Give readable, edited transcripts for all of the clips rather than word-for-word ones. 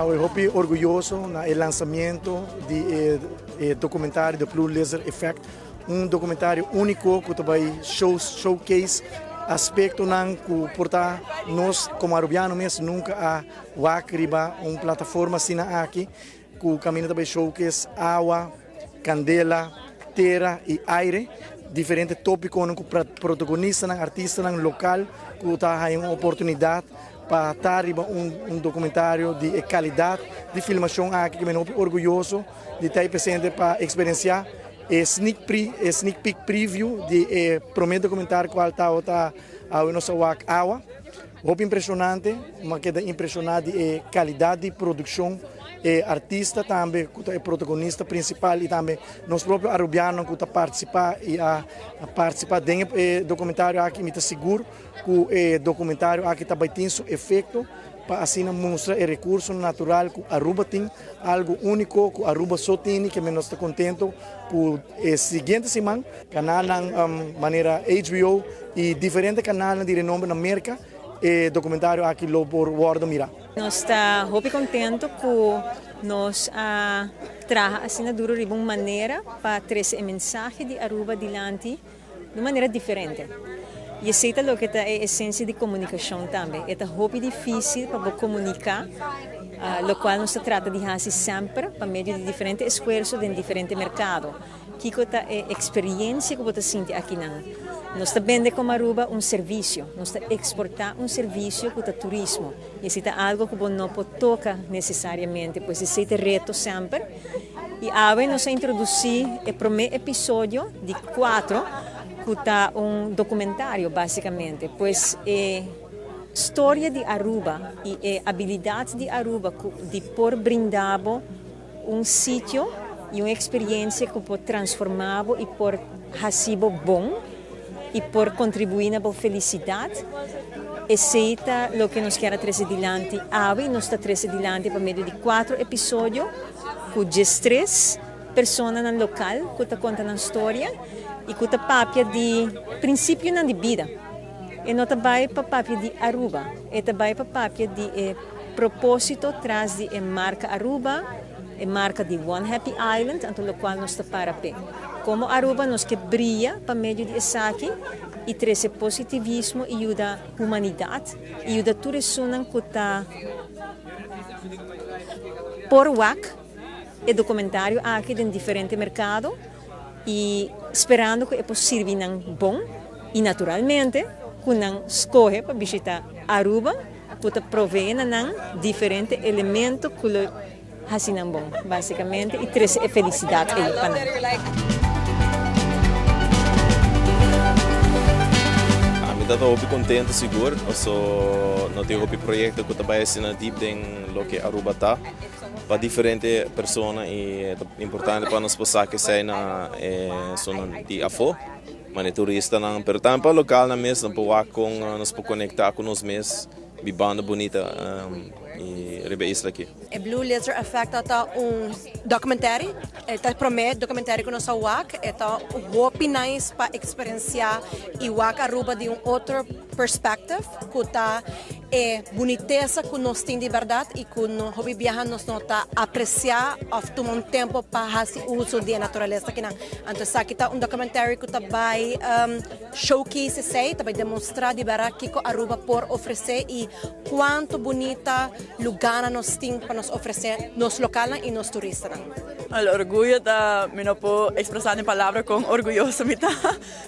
Awe hopi orguyoso na e lansamento di e documentario The Blue Lizard Effect, un documentario unico cu ta bay showcase aspectonan cu por ta nos como Arubiano mes nunca a wak riba un plataforma asina aki cu caminda ta bay showcase awa, candela, tera y aire, diferente topiconan cu protagonistanan, artistanan local cu ta haya un oportunidad pa ta riba un documentario di e calidad di filmacion aki cu mi hopi orguyoso di ta presente pa experiencia e sneak pre e sneak peek preview di e prome documentario cual tabata awe nos a wak awa. Hopi impresionante, mi a keda impresiona di e calidad di produccion, e artista tambe cu ta e protagonista principal y tambe nos propio Arubianonan cu ta participa y a participa den e documentario aki. Mi ta sigur cu e documentario aki ta bay tin su efecto pa asina mustra e recursonan natural cu Aruba tin, algo unico cu Aruba so tini, ke nos ta contento cu e siguiente siman Canalnan manera HBO y diferente canalnan di renombre na Merca e documentario aki lo por wordo mira. Nos ta hopi contento cu nos a traha asina duro riba un manera pa trece e mensahe di Aruba dilanti di un manera diferente. Y esey ta loke ta e esencia di comunicacion tambe. E ta hopi dificil pa bo comunica locual nos ta trata di haci semper pa medio di diferente esfuerzo den diferente mercado. Kiko ta e experiencia cu bo ta sinti akinan? Nos ta bende como Aruba un servicio, nos ta exporta un servicio cu ta turismo y esey ta algo cu bo no por toca necesariamente, pues esey ta e reto semper. Y awe nos a introduci e prome episodio di cuatro cu ta un documentario basicamente, pues e storia di Aruba y e habilidad di Aruba cu di por brinda bo Un sitio y un experiencia cu por transforma bo y por haci bo bon y por contribui na bo felicidad, esey ta loke nos kier a trece dilanti awe y nos ta trece dilanti pa medio di cuatro episodio cu diestres personanan local cu ta conta nan storia y cu ta papia di principionan di bida. E no ta bay pa papia di Aruba, e ta bay pa papia di e Propósito tras di e marka Aruba, e marka di One Happy Island, anto lokual nos ta para p'e. Komo Aruba nos ke bria pa medio di esaki i trese positivismo i yuda humanidat i yuda tur esunnan ku ta por wak e dokumentario aki den diferente merkado i sperando ku e por sirbi nan bon i naturalmente ku nan skohe pa bishita Aruba. Ku ta provee na nan diferente elemento ku lo hasi nan bon, basikamente, i trese e felisidat ei pa nan. Ami ta hopi contento sigur, paso no tin hopi proyecto cu ta bay asina diep den loke Aruba ta pa diferente persona y ta importante pa nos por sa esey na e zona di afo. Mane turistanan, pero tambe pa localnan mes, nan por wak con nos por conecta cu nos mes bibando bunita y riba e isla aki. E Blue Lizard Effect ta ta un documentaire, e ta e prome documentaire cu nos a wak, e ta hopi nice pa experiencia y wak Aruba di un otro perspective cu ta E bunitesa ku nos tin di bèrdat i ku no hopi biaha nos no ta apresiá òf tuma un tempu pa hasi uso di e naturalesa akinan. Anto esaki ta un documentary ku ta bai showcase esei, ta bai demostrá di bèrdat kiko Aruba por ofresé i kuantu bunita lugánan nos tin pa nos ofresé nos lokalnan i nos turistanan. El orguyo ta, mi no por expresa den palabra con orguyoso mi ta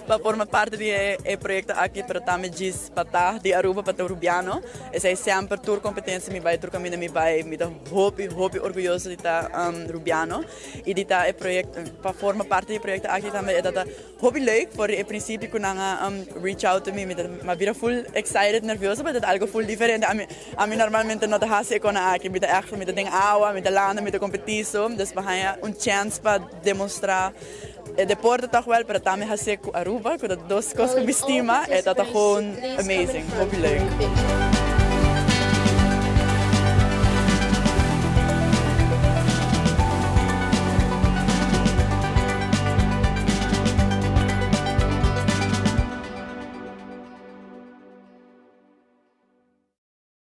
pa forma parti di e proyecto aki, pero tambe djis pa ta di Aruba, pa ta Rubiano. Esei semper tur competencia mi bai, tur caminda mi bai, mi ta hopi, hopi orguyoso di ta Rubiano y di ta e proyecto, pa forma parti di e proyecto aki tambe e ta ta hopi leuk for di e principio cu nan a reach out to mi, mi ta mi a bira full excited, nervioso, pero ta algo full diferente. Ami, ami normalmente no ta haci e cona aki, mi ta echt, mi ta den awa, mi ta landa, mi ta competi so, dus pa haña un chance pa demostra E deporte tòg wèl, pero tambe hasié ku Aruba, ku ta dos kos ku mi stima, e ta ta gewoon amazing, hopi leuk.